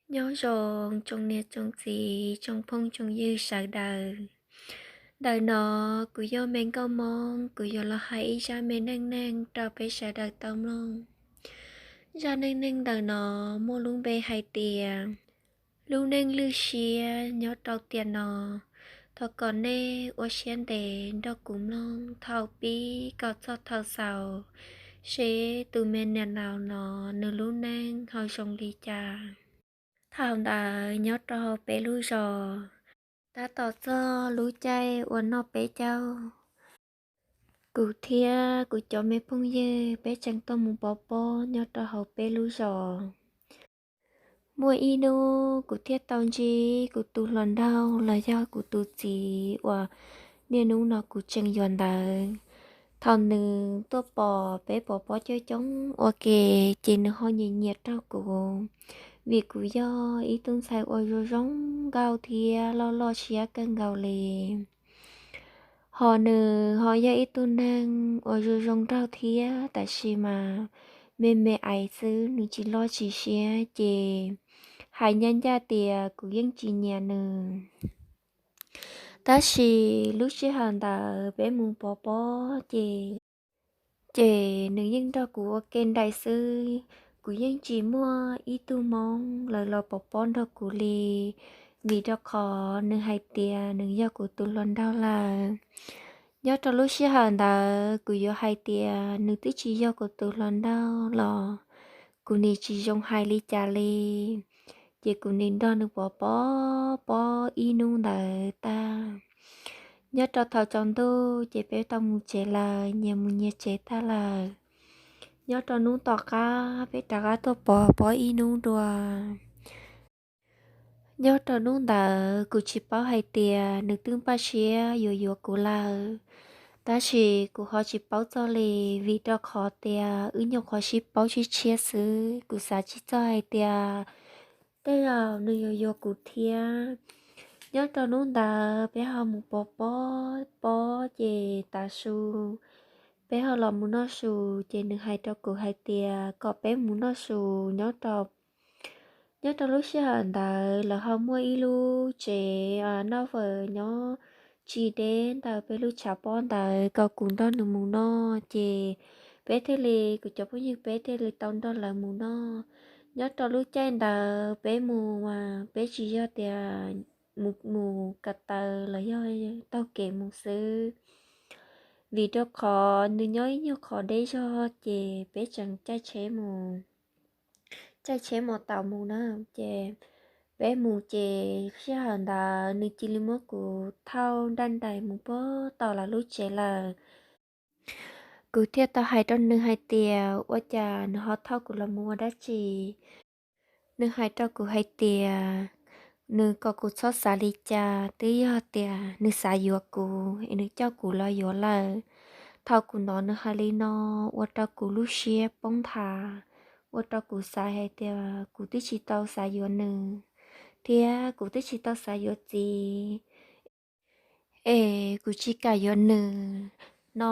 Nyob zoo tsoom niam tsoom txiv tsoom phooj tsoom ywg sawv daws. Ntawm no kuv yog me nkauj Hmoob, kuv yuav los hais ib zaj me neej neeg rau peb sawv daws tau mloog. Zaj neej neeg ntawm no muaj lub npe hais tias lub neej lwj siab nyob rau tiam no. Thov kom nej ua siab ntev nrog kuv mloog thaum pib kom txog thaum xaus, seb tus me niam laus no nws lub neej ho zoo li cas. Thaum ntawd nyob rau hauv peb lub zos, tab tom txog lub caij uas noj peb caug, kuv thiab kuv cov me phooj ywg peb tseem tuaj mus pov pob nyob rau hauv peb lub zos. Muaj ib hnub kuv thiaj tau ntsib kuv tus hluas nraug los yog kuv tus txiv uas niaj hnub no kuv tseem yuav ntawd. Thaum nws tuaj pom peb pov pob coob coob ua ke, ces nws ho nyiam nyiam rau kuv, vim kuv yog ib tug ntxhais uas zoo zoo nkauj thiab loj loj siab kawg nkaus li. Ho nws ho yog ib tug neeg uas zoo zoo nraug thiab, tab sis mas me me aiv xwb, nws tsis loj tsis siab, ces hais ncaj ncaj tias kuv yeej tsis nyiam nws. Tab sis lub sij hawm ntawd peb mus pov pob ces, ces nws yeej nrog kuv ua ke nraim xwb. Kuv yeej tsis muaj ib tug hmoob lawv los pov pob nrog kuv li, vim rau qhov nws hais tias nws yog kuv tus hluas nraug lawm. Nyob rau lub sij hawm ntawd kuv yuav hais tias nws twb tsis yog kuv tus hluas nraug los kuv nim tsis zoo hais li cas li. Ces kuv nim nrog nws pov pob pob ib hnub ntawd tag. Nyob rau thaum tsaus ntuj ces peb tau mus tsev lawm, nyias mus nyias tsev tag lawm. Nyob rau hnub tom qab peb rov qab tuaj pov pob ib hnub dua. Nyob rau hnub ntawd kuv tsis paub hais tias nws twb npaj siab yuav yuav kuv lawm, tab sis kuv ho tsis paub txog li, vim rau qhov tias wb nyuam qhuav sib paub sib tshiab xwb, kuv xav tsis txog hais tias tej zaum nws yuav yuav kuv thiab. Nyob rau hnub ntawd peb ho mus pov pob pob ces tav su peb ho los mus noj su, ces nws hais rau kuv hais tias kom peb mus noj su nyob rau, nyob rau lub sij hawm ntawd lawv ho muaj ib lub tsev noj fawm nyob tsis deb ntawm peb lub tshav pob ntawd kom kuv nrog nws mus noj, ces peb thiaj li, kuv cov phooj ywg peb thiaj li tau nrog lawv mus noj. Nyob rau lub caij ntawd peb mus mas peb tsis yog tias mus, mus ko taw los yog taug kev mus xwb, vim rau qhov nws nyob ib nyuag qhov deb zog ces peb tseem caij tsheb mus, caij tsheb mos taus mus na. Ces peb mus ces sij hawm ntawd nws cia li muab kuv thauj nraj nraim mus puag tom lawv lub tsev lawm. Kuv thiaj tau hais rau nws hais tias ua cas nws ho thauj kuv los mus ua dab tsi. Nws hais rau kuv hais tias nws kom kuv txhob xav li cas, twb yog tias nws xav yuav kuv es nws coj kuv los yuav lawm. Thaum kuv hnov nws hais li no, ua rau kuv lub siab poob nthav, ua rau kuv xav hais tias kuv twb tsis tau xav yuav nws, thiab kuv twb tsis tau xav yuav txiv, es kuv tsis kam yuav nws no.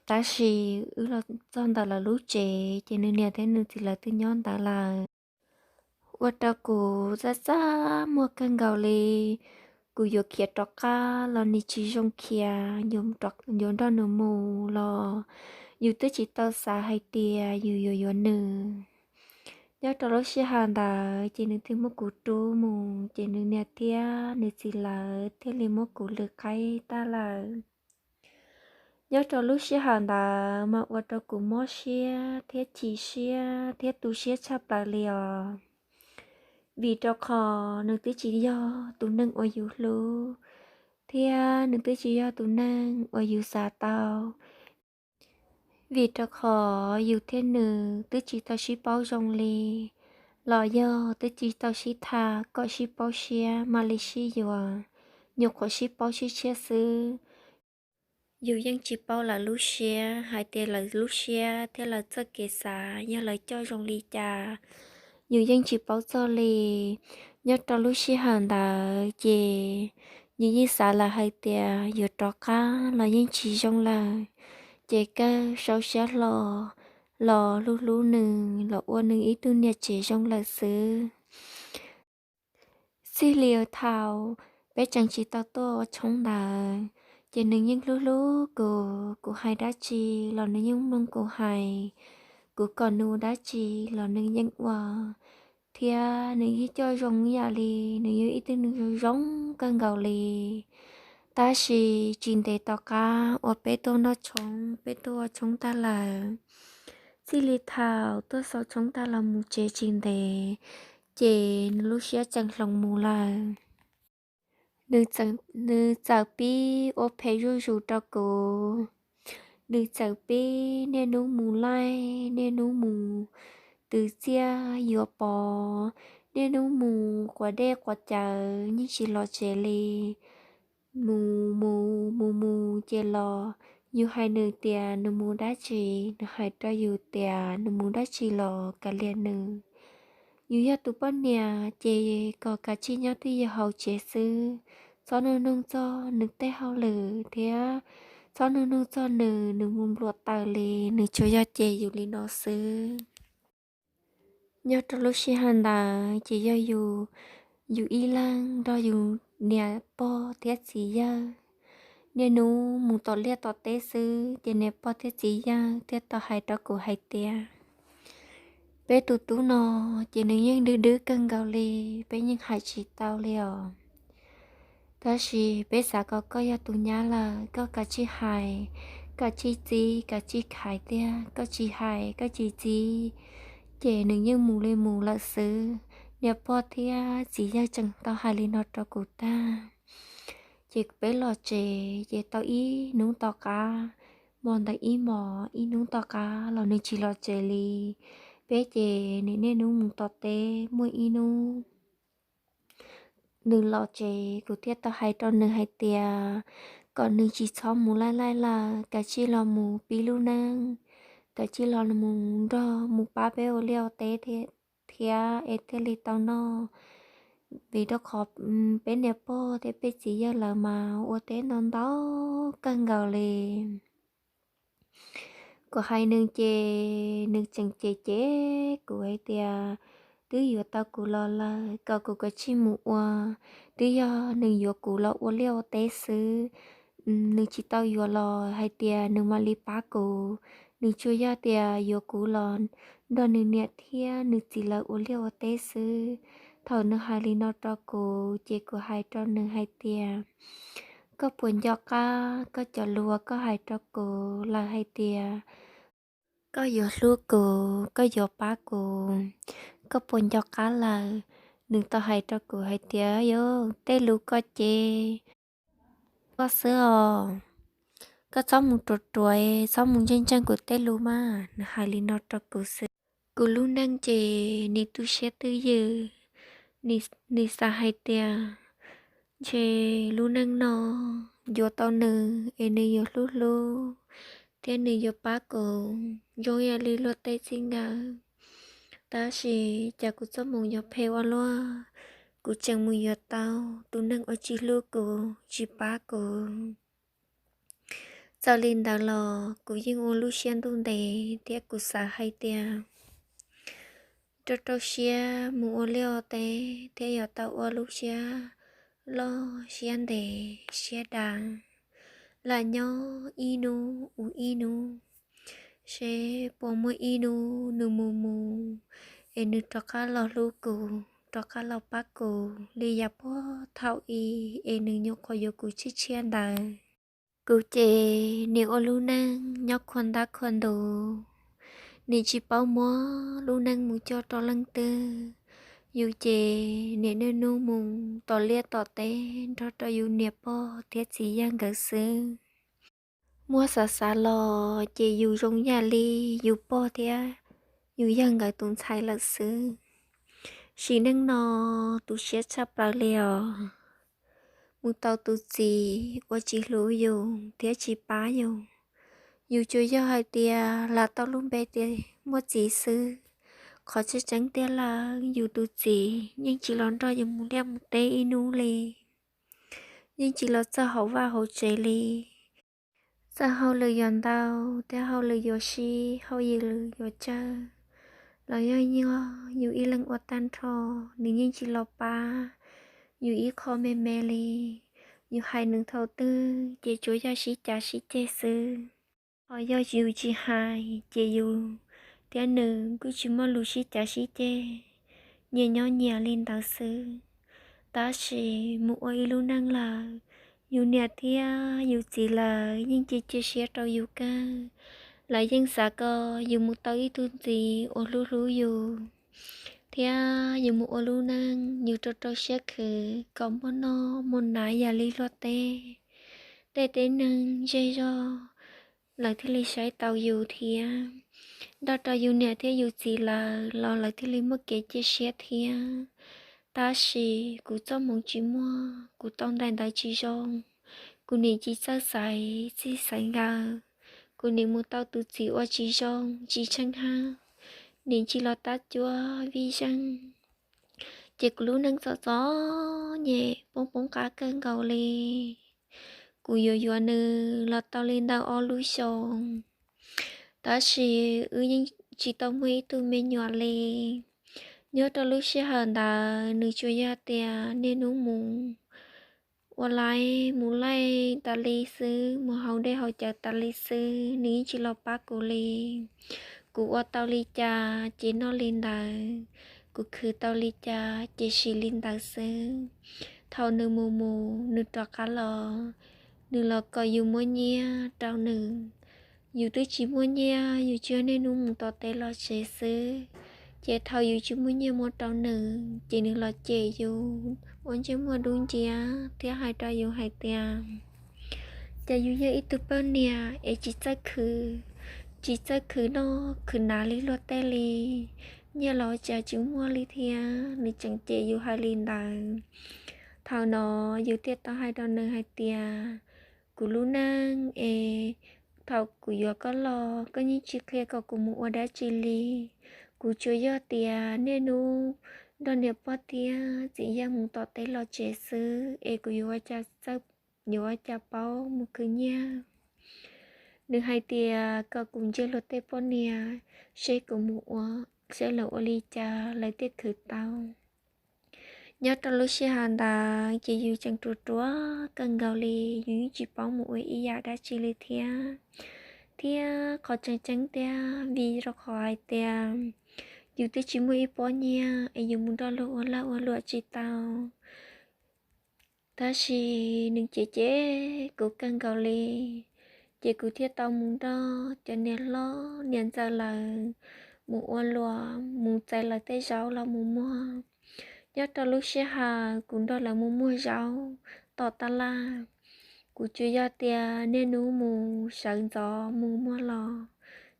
Tab sis wb los txog ntawm lawv lub tsev ces nws niam thiab nws txiv lawv twb nyob ntawd lawm. Ua rau kuv txaj txaj muag kawg nkaus li. Kuv yuav khiav rov qab los nim tsis zoo khiav, yuav nrog nws mus los yus twb tsis tau xav hais tias yus yuav yuav nws. Nyob rau lub sij hawm ntawd ces nws thiaj muab kuv rub mus, ces nws niam thiab nws txiv lawv thiaj li muab kuv lwm qaib tag lawm. Nyob rau lub sij hawm ntawd mas ua rau kuv mob siab thiab chim siab thiab tu siab tshaj plaws li os. Vim rau qhov nws twb tsis yog tus neeg uas yus hlub, thiab nws twb tsis yog tus neeg uas yus xav tau. Vim rau qhov yus thiab nws twb tsis tau sib paub zoo li, los yog twb tsis tau sib tham kom sib paub siab mam li sib yuav, nyuam qhuav sib paub sib tshiab xwb. Yus yeej tsis paub lawv lub siab, hais tias lawv lub siab thiab lawv txoj kev xav yog lawv coj zoo li cas, yus yeej tsis paub txog li. Nyob rau lub sij hawm ntawd ces yus yeej xav lawm hais tias yuav rov qab los yeej tsis zoo lawm, ces kawg sau siab hlo los hlub hlub nws, los ua nws ib tug niam tsev zoo lawm xwb. Txij li thaum peb tseem tsis tau tuaj ua tshoob ntawd, ces nws yeej hlub hlub kuv, kuv hais dab tsi los nws yeej mloog kuv hais, kuv kom nws ua dab tsi los nws yeej ua, thiab nws yeej coj zoo ib yam li nws yog ib tug neeg zoo zoo kawg nkaus li. Tab sis tsis ntev tom qab uas peb tuaj noj tshoob, peb tuaj ua tshoob tag lawm, txij li thaum tuaj xaus tshoob tag los mus tsev tsis ntev, ces nws lub siab tseem hloov mus lawm. Nws txawm pib ua phem zuj zus rau kuv. Nws txawm pib niaj hnub mus laij, niaj hnub mus twv txiaj yuav pov, niaj hnub mus quav dej quav cawv yeej tsis los tsev li. Mus mus mus mus ces los, yus hais nws tias nws mus dab tsi, nws hais rau yus tias nws mus dab tsi los kav liam nws. Yus yog tus poj niam ces kom kav tsij nyob twj ywm hauv tsev xwb, txhob nug nug txog nws tej hauj lwm thiab txhob nug nug txog nws, nws mus npluam taws li, nws tsuas yog cem yus li no xwb. Nyob rau lub sij hawm ntawd ces yog yus, yus ib leeg nrog yus niam pog thiab txiv yawg niaj hnub mus tom liaj tom teb xwb, ces niam pog thiab txiv yawg thiaj tau hais rau kuv hais tias, peb tus tub no ces nws yeej dwb dwb kawg nkaus li, peb yeej hais tsis tau li os. Tab sis peb xav kom koj yog tus nyab lawm, koj kav tsij hais, kav tsij txib, kav tsij khaiv tiag, koj tsis hais koj tsis txib, ces nws yeej mus li mus lawm xwb. Niam pog thiab txiv yawg tseem tau hais li no rau kuv tag, ces peb los tsev ces tau ib hnub tom qab, hmo ntawd ib hmos ib hnub tom qab los nws tsis los tsev li. Peb ces niaj hnub mus tom teb, muaj ib hnub nws los tsev, kuv thiaj tau hais rau nws hais tias kom nws tsis txhob mus laij laij lawm, kav tsij los mus pib lub neej, kav tsij los mus nrog mus pab peb ua liaj ua teb thiab es thiaj li tau noj. Vim rau qhov peb niam pog thiab peb txiv yawg lawv mas ua teb ntau ntau kawg nkaus li. Kuv hais nws ces nws tseem cem cem kuv hais tias twb yuav tau kuv los lawm kom kuv kav tsij mus ua. Twb yog nws yuav kuv los ua liaj ua teb xwb, nws tsis tau yuav los hais tias nws mam li pab kuv. Nws tsuas yog tias yuav kuv los nrog nws niam thiab nws txiv lawv ua liaj ua teb xwb. Thaum nws hais li no rau kuv ces kuv hais rau nws hais tias, koj puas nco qab koj cov lus uas koj hais rau kuv lawm hais tias koj yuav hlub kuv, koj yuav pab kuv, koj puas nco qab lawm? Nws tau hais rau kuv hais tias, yog tej lus koj ces koj xwb os, koj txhob mus ruam ruam, txhob mus ntseeg ntseeg kuv tej lus mas. Nws hais li no rau kuv xwb. Kuv lub neej ces nim tu siab twj ywm, nim xav hais tias ntshe lub neej no yuav tau nws es nws yuav hlub hlub thiab nws yuav pab kuv zoo ib yam li luag tej txij nkawm. Tab sis cas kuv txoj hmoov yuav phem ua luaj, kuv tseem mus yuav tau tus neeg uas tsis hlub kuv, tsis pab kuv. Txawm li ntawd los kuv yeej ua lub siab ntuj ntev thiab kuv xav hais tias rau rau siab mus ua liaj ua teb thiab yuav tau ua lub siab loj siab ntev siab dav, lam nyob ib hnub ua ib hnub, seb puas muaj ib hnub nws mus mus es nws rov qab los hlub kuv, rov qab los pab kuv li yav puag thaum ub es nws nyuam qhuav yuav kuv tshiab tshiab ntawd. Kuv ces nim ua lub neej nyob khuam ntab khuam ntuv, nim tsis paub muab lub neej mus coj rau leej twg. Yus ces nim niaj hnub mus tom liaj tom teb nrog rau yus niam pog thiab txiv yawg nkawd xwb. Muab xav xav los ces yus zoo yam li yus pog thiab yus yawg nkawd tus ntxhais lawm xwb. Sim neej no tu siab tshaj plaws li os. Mus tau tus txiv uas tsis hlub yus thiab tsis pab yus. Yus tsuas yog hais tias lam tau lub npe tias muaj txiv xwb. Qhov tseeb tseeb tiag lawm yus tus txiv yeej tsis los nrog yus mus liaj mus teb ib hnub li. Yeej tsis los txog hauv vaj hauv tsev li. Txawm hauj lwm yuav ntau thiab hauj lwm yuav sib, hauj lwm yuav tsawg los yog yog yus ib leeg ua tag nrho, nws yeej tsis los pab, yus ib qho me me li. Yus hais nws thaum twg ces tsuas yog sib cav sib ceg xwb. Ho yog yus tsis hais ces yus thiab nws kuj tsis muaj lus sib cav sib ceg, nyias nyob nyias li ntawd xwb. Tab sis mus ua ib lub neej lawm, yus niam thiab yus txiv lawv yeej cia cia siab rau yus kawg. Lawv yeej xav kom yus mus tau ib tug txiv uas hlub hlub yus, thiab yus mus ua lub neej yus rau rau siab khwv kom muaj noj muaj hnav yam li luag tej, tej teb neeg zej zog lawv thiaj li saib taus yus thiab. Nrog rau yus niam thiab yus txiv lawv los lawv thiaj li muaj kev cia siab thiab. Tab sis kuv txoj hmoov tsis muaj, kuv tau ntais ntawv tsis zoo, kuv nim tsis txawj xaiv txij xaiv nkawm, kuv nim mus tau tus txiv ua tsis zoo tsis tsheej hab, nim tsis los tab cuab vij zeej, ces kuv lub neej txom txom nyem poob poob qab kawg nkaus li. Kuv yuav yuav nws los tau li ntawm ob lub xyoos, tab sis wb yeej tsis tau muaj ib tug me nyuam li. Nyob rau lub sij hawm ntawd nws tsuas yog tias niaj hnub mus ua laij mus laij tas li xwb, mus haus dej haus cawv tas li xwb, nws yeej tsis los pab kuv li. Kuv ua tau li cas ces noj li ntawd, kuv khwv tau li cas ces siv li ntawd xwb. Thaum nws mus mus nws rov qab los, nws los kom yus muab nyiaj rau nws. Yus twb tsis muaj nyiaj, yus tsuas niaj hnub mus tom teb los tsev xwb, ces thaum yus tsis muaj nyiaj muab rau nws ces nws los cem yus ua ntsej muag dub nciab thiab hais rau yus hais tias, cas yus yog ib tug poj niam es tsis txawj khwv, tsis txawj khwv noj khwv hnav li luag tej li, nyiaj los cas tsis muaj li thiab. Nws tseem cem yus hais li ntawd. Thaum no yus thiaj tau hais rau nws hais tias, kuv lub neej es thaum kuv yuav koj los koj yeej tsis qhia kom kuv mus ua dab tsi li. Kuv tsuas yog tias niaj hnub nrog niam pog thiab txiv yawg mus tom teb los tsev xwb es kuv yuav ua cas txawj, yuav ua cas paub mus khwv nyiaj. Nws hais tias kom kuv ntsia luag tej poj niam, seb kuv mus ua, seb lawv ua li cas lawv thiaj khwv tau. Nyob rau lub sij hawm ntawd ces yus tseem ruam ruam kawg nkaus li, yus yeej tsis paub mus ua ib yam dab tsi li thiab. Thiab qhov tseem ceeb tiag vim rau qhov hais tias yus twb tsis muaj ib pob nyiaj es yus mus nrog luag ua lag ua luam tsis tau. Tab sis nws cem cem kuv kawg nkaus li, ces kuv thiaj tau mus nrog cov niam hlob niam ntxawm lawv mus ua luam, mus txais lawv tej zaub los mus muag. Nyob rau lub sij hawm kuv nrog lawv mus muag zaub tom tab laj, kuv tsuas yog tias niaj hnub mus sawv ntxov mus muag los,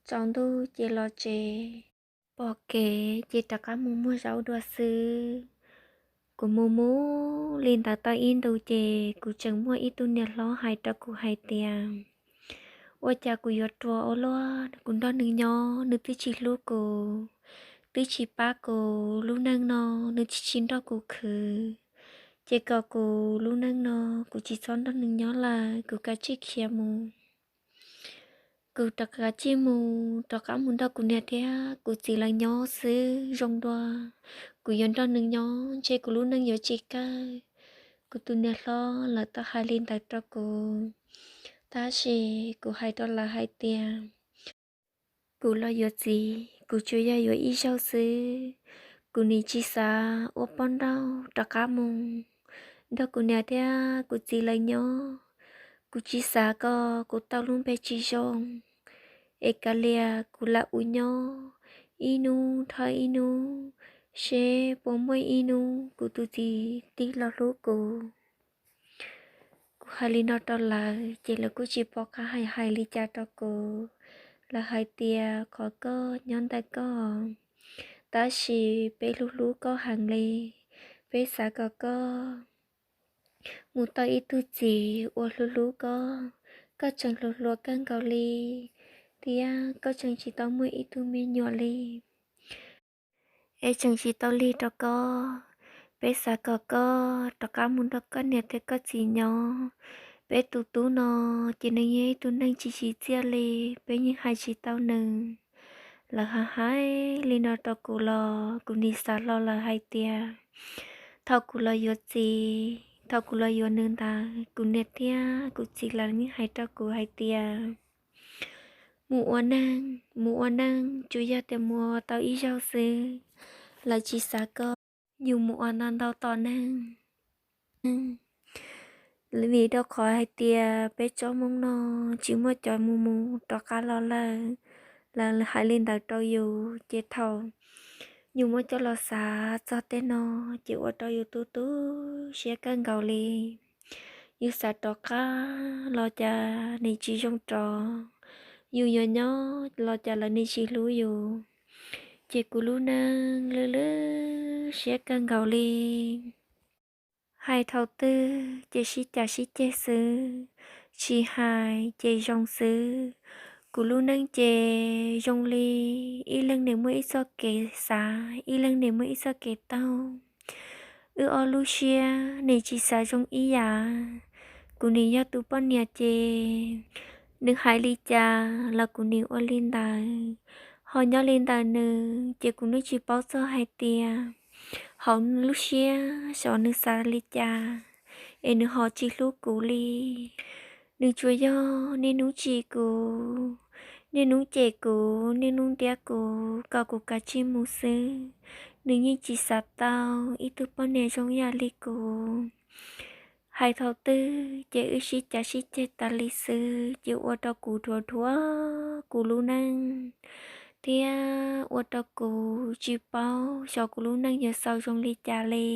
tsaus ntuj ces los tsev. Pom kev ces rov qab mus muag zaub dua xwb. Kuv mus mus li ntawd tau ib ntus ces kuv tseem muaj ib tug niam hlob hais rau kuv hais tias, ua cas kuv yuav ruam ua luaj, kuv nrog nws nyob nws twb tsis hlub kuv, twb tsis pab kuv, lub neej no nws twb tsis nrog kuv khwv, ces kom kuv lub neej no kuv tsis txhob nrog nws nyob lawm, kuv kav tsij khiav mus. Kuv rov kav tsij mus, rov qab mus nrog kuv niam thiab kuv txiv lawv nyob xwb zoo dua. Kuv yuav nrog nws nyob ntshe kuv lub neej yuav tsis kawg. Kuv tus niam hlob lawv tau hais li ntawd rau kuv, tab sis kuv hais rau lawv hais tias, kuv los yuav txiv kuv tsuas yog yuav ib zaug xwb. Kuv nim tsis xav ua poj nrauj rov qab mus nrog kuv niam thiab kuv txiv lawv nyob. Kuv tsis xav kom kuv tau lub npe tsis zoo, es kav liam kuv lam ua nyob ib hnub dhau ib hnub, seb puas muaj ib hnub kuv tus txiv tig los hlub kuv. Kuv hais li no rau lawv ces lawv kuj tsis pom qab hais hais li cas rau kuv. Lawv hais tias, qhov koj nyob ntawm koj, tab sis peb hlub hlub koj heev li. Peb xav kom koj mus tau ib tug txiv uas hlub hlub koj. Koj tseem hluas hluas kawg nkaus li, thiab koj tseem tsis tau muaj ib tug me nyuam li, es tseem tsis tau lig rau koj. Peb xav kom koj rov qab mus nrog koj niam thiab koj txiv nyob. Peb tus tub no ces nws yog ib tug neeg tsis tsim txiaj li, peb yeej hais tsis tau nws. Lawv hais hais li no rau kuv los kuv nim xav hlo lawv hais tias, Thaum kuv los yuav txiv, thaum kuv los yuav nws ntawd, kuv niam thiab kuv txiv lawv yeej hais rau kuv hais tias, mus ua neeg, mus ua neeg tsuas yog tias mus ua tau ib zaug xwb, lawv tsis xav kom yus mus ua ntau ntau tom neeg. Vim rau qhov hais tias peb tsob Hmoob no tsis muaj cov mus mus rov qab los lawm, lawv hais li ntawd rau yus, ces thaum yus muab coj los xav txog tej no, ces ua rau yus tu tu siab kawg nkaus li. Yus xav rov qab los cas nws tsis zoo rov, yus yuav nyob los cas lawv nws tsis hlub yus, ces kuv lub neej lwj lwj siab kawg nkaus li. Hais thaum twg ces sib cav sib ceg xwb, tsis hais ces zoo xwb. Kuv lub neej ces zoo li ib leeg nws muaj ib txoj kev xav, ib leeg nws muaj ib txoj kev taug. Wb ob lub siab nws tsis xav zoo ib yam. Kuv nim yog tus poj niam ces nws hais li cas los kuv nim ua li ntawd, ho nyob li ntawm nws ces kuv nim tsis paub txog hais tias hauv lub siab xyov nws xav li cas, es nws ho tsis hlub kuv li. Nws tsuas yog niaj hnub tsim kuv, niaj hnub cem kuv, niaj hnub ntiab kuv kom kuv kav tsij mus xwb. Nws yeej tsis xav tau ib tug poj niam zoo yam li kuv. Hais thaum twg ces wb sib cav sib ceg tas li xwb, ces ua rau kuv dhuav dhuav kuv lub neej, thiab ua rau kuv tsis paub xyov kuv lub neej yuav xaus zoo li cas li.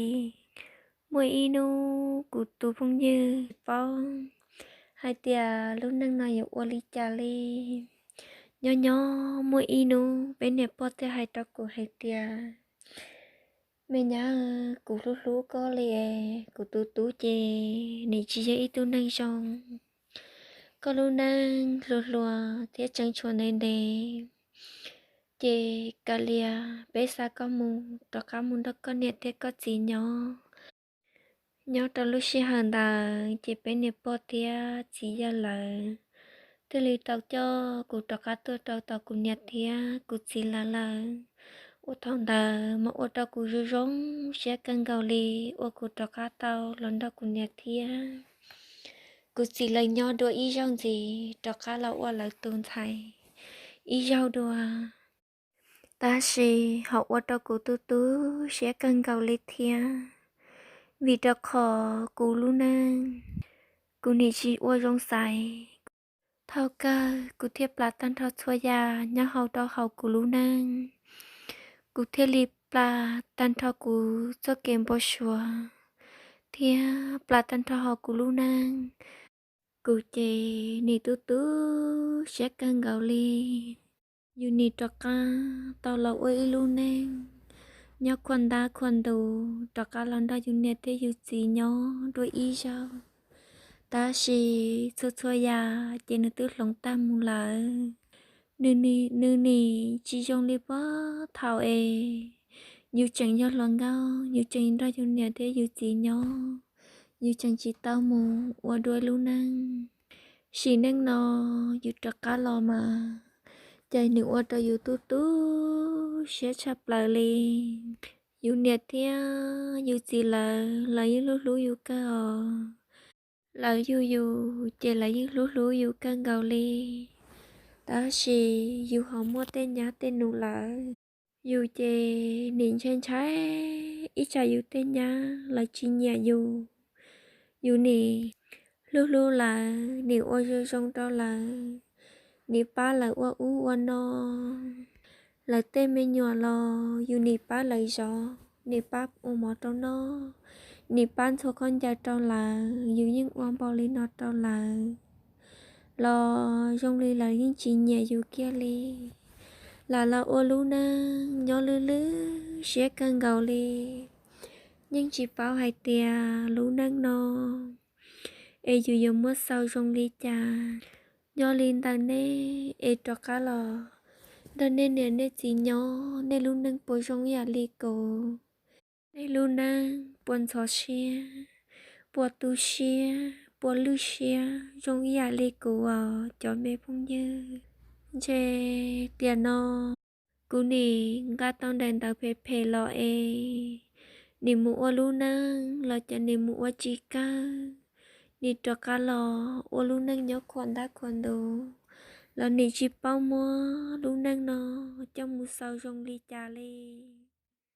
Muaj ib hnub kuv tus phooj ywg paub hais tias lub neej no yuav ua li cas li. Nyob nyob muaj ib hnub peb niam pog thiaj hais rau kuv hais tias, me nyab, kuv hlub hlub koj li es kuv tus tub ces nws tsis yog ib tug neeg zoo. Koj lub neej hluas hluas thiab tseem tshuav ntev ntev, ces kav liam peb xa koj mus rov qab mus nrog koj niam thiab koj txiv nyob. Nyob rau lub sij hawm ntawd ces peb niam pog thiab txiv yawg lawv thiaj li tau coj kuv rov qab tuaj rau tom kuv niam thiab kuv txiv lawv lawm. Ua thaum ntawd mas ua rau kuv zoo zoo siab kawg nkaus li uas kuv rov qab tau los nrog kuv niam thiab kuv txiv lawv nyob dua ib zaug ntxiv, rov qab los ua lawv tus ntxhais ib zaug dua. Tab sis ho ua rau kuv tu tu siab kawg nkaus li thiab, vim rau qhov kuv lub neej kuv nim tsis ua zoo xaiv. Thaum kawg kuv thiaj plam tag nrho txhua yam nyob hauv rau hauv kuv lub neej. Kuv thiaj li plam tag nrho kuv txoj kev npau suav thiab plam tag nrho hauv kuv lub neej. Kuv ces nim tu tu siab kawg nkaus li. Yus nim rov qab tau los ua ib lub neej nyob khuam ntab khuam ntus, rov qab los nrog yus niam thiab yus txiv nyob dua ib zaug. Tab sis txhua txhua yam ces nws twb hloov tag mus lawm. Nws nim tsis zoo li puag thaum es yus tseem yog hluas nkauj, yus tseem nrog yus niam thiab yus txiv nyob, yus tseem tsis tau mus ua dua lub neej. Sim neej no yus rov qab los mas, ces nws ua rau yus tu tu siab tshaj plaws li. Yus niam thiab yus txiv lawv, lawv yeej hlub hlub yus kawg os. Lawv yug yus ces lawv yeej hlub hlub yus kawg nkaus li. Tab sis yus ho muaj tej nyab tej nus lawm, yus ces nim ntshai ntshai ib tsam yus tej nyab lawv tsis nyiam yus. Yus nim hlub hlub lawv, nim ua zoo zoo rau lawv, nim pab lawv ua ub ua no. Lawv tej me nyuam los yus nim pab lawv zov, nim pab ua mov rau noj, nim pab ntxhua khaub ncaws rau lawv, yus yeej ua npaum li no rau lawv. Los zoo li lawv yeej tsis nyiam yus kiag li. Lawv los ua lub neej nyob lwj lwj siab kawg nkaus li. Yeej tsis paub hais tias lub neej no es yus yuav muab xaus zoo li cas. Nyob li ntawm nej es rov qab los nrog nej niam nej txiv nyob, nej lub neej puas zoo ib yam li kuv? Nej lub neej puas ntxhov siab, puas tu siab, puas lwj siab zoo ib yam li kuv os cov me phooj ywg? Ntshe tiam no kuv nim nqa tau daim ntawv phem phem los es Nim mus ua lub neej los cas nim mus ua tsis kawg, nim rov qab los ua lub neej nyob khuam ntab khuam ntuv los nim tsis paub muab lub neej no coj mus xaus zoo li cas li.